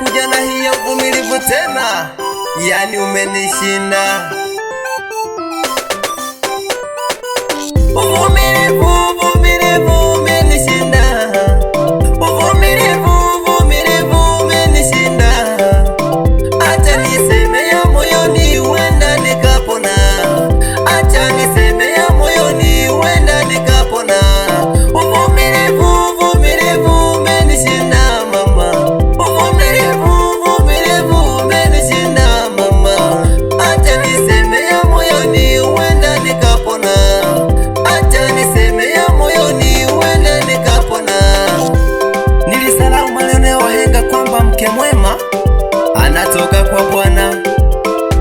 Nakuja na hiyo uvumilivu tena, yani umenishinda. Uvumilivu, uvumilivu umenishinda. Uvumilivu, uvumilivu umenishinda. Acha niseme ya moyoni, huenda nikapona. Acha niseme ya moyoni, huenda nikapona. Uvumilivu, uvumilivu umenishinda mama. Uvumilivu, uvumilivu umenishinda mama. Acha niseme ya moyoni, huenda nikapona. Acha niseme ya moyoni, huenda nikapona. Nilisahau maneno ya wahenga kwamba mke mwema anatoka kwa Bwana,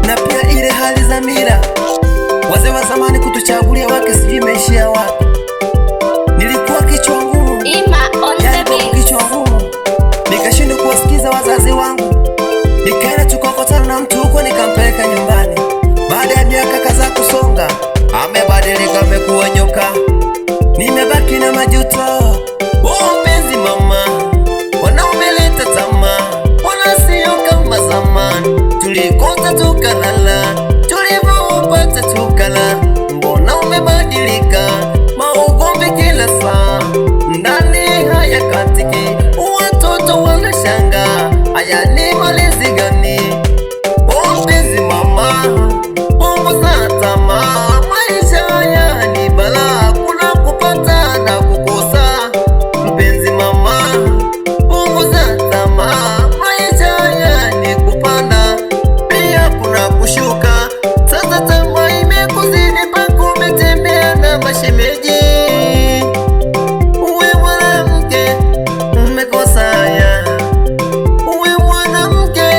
na pia ile hali za mila wazee wa zamani kutuchagulia wake, sijui imeishia wapi. Nilikuwa kichwa ngumu, Ima on the yani kwa beat. kichwa ngumu, nikashindwa kuwasikiza wazazi wangu, nikaenda tukakutana na mtu huko, nikampeleka nyumbani. Baada ya miaka kadhaa kusonga, amebadilika, amekuwa nyoka, nimebaki na majuto. Oh, mpenzi mama, wanaumeleta tamaa, wala sio kama zamani. Tulikosa tukalala, tulivyopata tukala, mbona umebadilika? Maugomvi kila saa, ndani haya katiki, watoto wanashangaa, haya ni malezi gani? Oh, mpenzi mama, punguza tamaa, maisha haya ni balaa, kuna kupata na kukosa. Mpenzi mama, punguza tamaa, maisha haya ni kupanda, pia kuna kushuka. Sasa tamaa imekuzidi mpaka umetembea na mashemeji. Uwe mwanamke umekosa haya, uwe mwanamke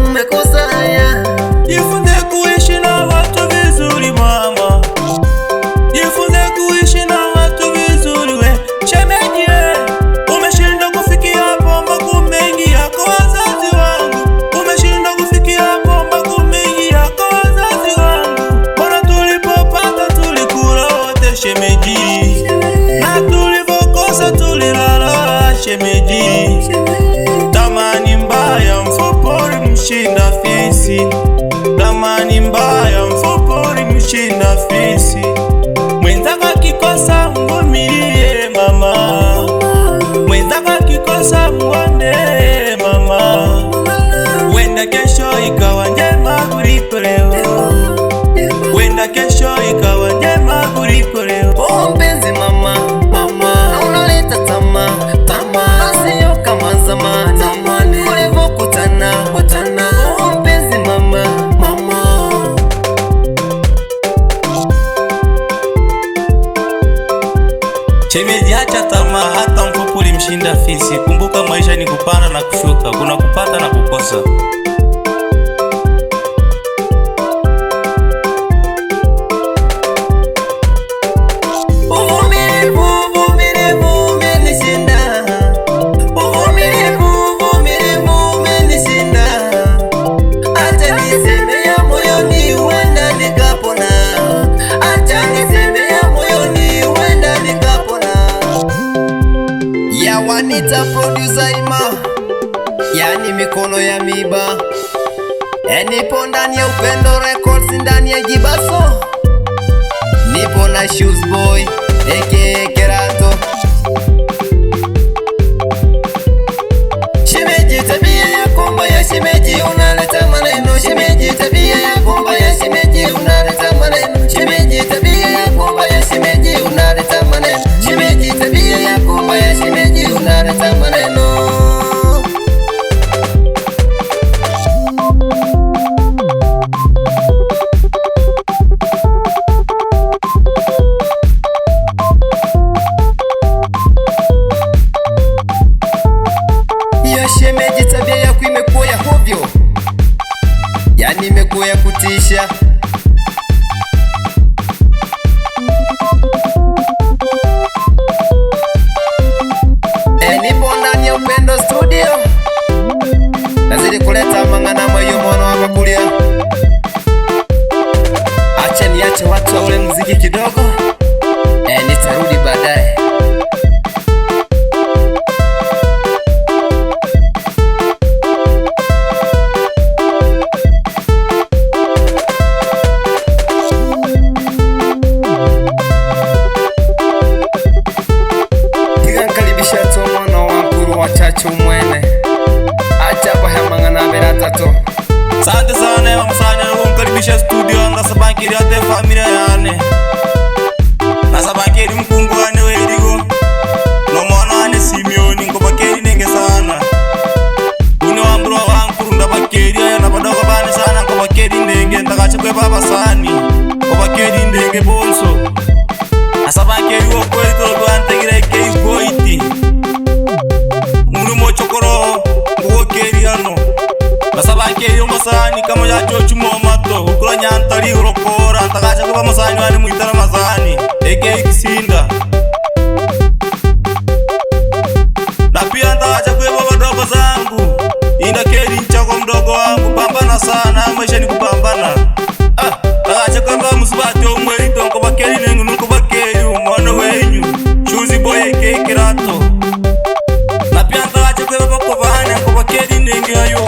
umekosa haya. Jifunze kuishi na watu vizuri mama, jifunze kuishi na watu vizuri we shemeji, umeshindwa kufikia pomba kumeingia kwa wazazi wangu, umeshindwa kufikia pomba kumeingia kwa wazazi wangu. Mbona tulipopata tulikula wote shemeji, na tulipokosa tulilala shemeji. Tamani mbaya mfupori mshinda fisi, tamani mbaya mfupori mshinda fisi. Mwenzako akikosa mvumilie mama, mwenzako akikosa mwone mama. Wenda kesho ikawa njema kuliko leo, wenda kesho ikawa njema kuliko leo. Oh, mpenzi mama, mama, na unaleta tamaa, tamaa, sio kama zamani, zamani tulivyokutana, kutana. Oh, mpenzi mama, mama. Shemeji, acha tamaa, hata mfupi ulimshinda fisi. Kumbuka maisha ni kupanda na kushuka, kuna kupata na kukosa. Uvumilivu, uvumilivu umenishinda. Uvumilivu, uvumilivu umenishinda. Acha niseme ya moyoni, huenda nikapona. Acha niseme ya moyoni, huenda nikapona. Ya wanita producer Ima, yani mikono ya miba. Nipo ndani ya Upendo Records, ndani ya Jibaso. Nipo na Shoes Boy aka Kerato. Shemeji, tabia yako mbaya shemeji, unaleta maneno. Shemeji, tabia yako mbaya shemeji, unaleta maneno. Shemeji, tabia yako mbaya shemeji, unaleta maneno. Shemeji, tabia yako mbaya shemeji, unaleta maneno. Ya shemeji, tabia yako imekuwa ya hovyo, yani imekuwa ya kutisha. Nipo ndani ya Upendo Studio, nazidi kuleta mang'ana mayo mwana wa kulia. Acha niache watu waule muziki kidogo, nitarudi baadaye. Wachache umwene acha bahemangana beratatu. Asante sana Eva Musani kumkaribisha studio ndasabankiri ate familia yane nasabankiri mkungu wane werigo nomwana wane Simioni nkobakeri nenge sana une wambura wankuru ndabakeri aya na badogo bane sana nkobakeri ndenge ntakache kwe babasani nkobakeri ndenge bonso nasabankeri wokweri tolwantegira ekeikoiti muri mochokoro ngukokeri ano nasabakeri omusani kama yachochuma omato ukura nyantari urokora ntakacha kuba musani wani mwitara mazani eke ikisinda na pia ntakacha kueba wadogo zangu indakeri nchako mdogo wangu pambana sana maisha ni kupambana ntakacha kueba musubati omwerito nkobakeri nengu nkobakeri omwana wenyu shuzi boy eke ikirato na pia ntakacha kueba bakobane nkobakeri nenge ayo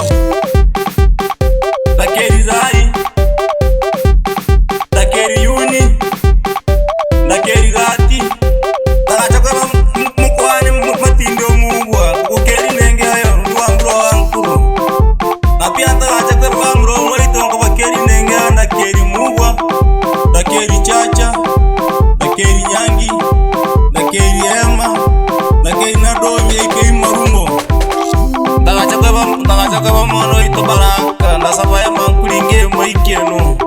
Dakeri Zai, Dakeri Yuni, Dakeri Gati, Takacha kwa mkwani matinde omugwa, kukeri nenge ayo, nduwa wankuru. Na pia takacha kwa mro mwalito kwa bakeri nenge ayo, Dakeri Mugwa, Dakeri Chacha, Dakeri Nyangi, Dakeri Ema, Dakeri Nadonye, Ikei Marumo. Ndakacha kwa mwana ito baraka ndasaba ya mankulinge moikeno.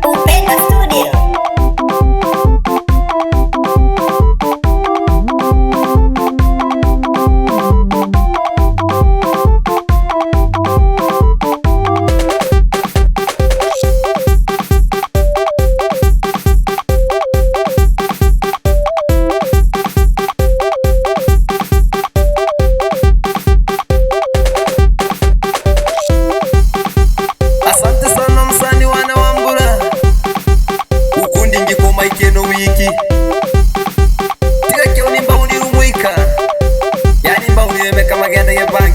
Upendo Studio. Asante sana msani wana wambura ukundi ngikoma ikeno wiki tigakeo nimba unirumwika yani mba uniremeka magenda gebani.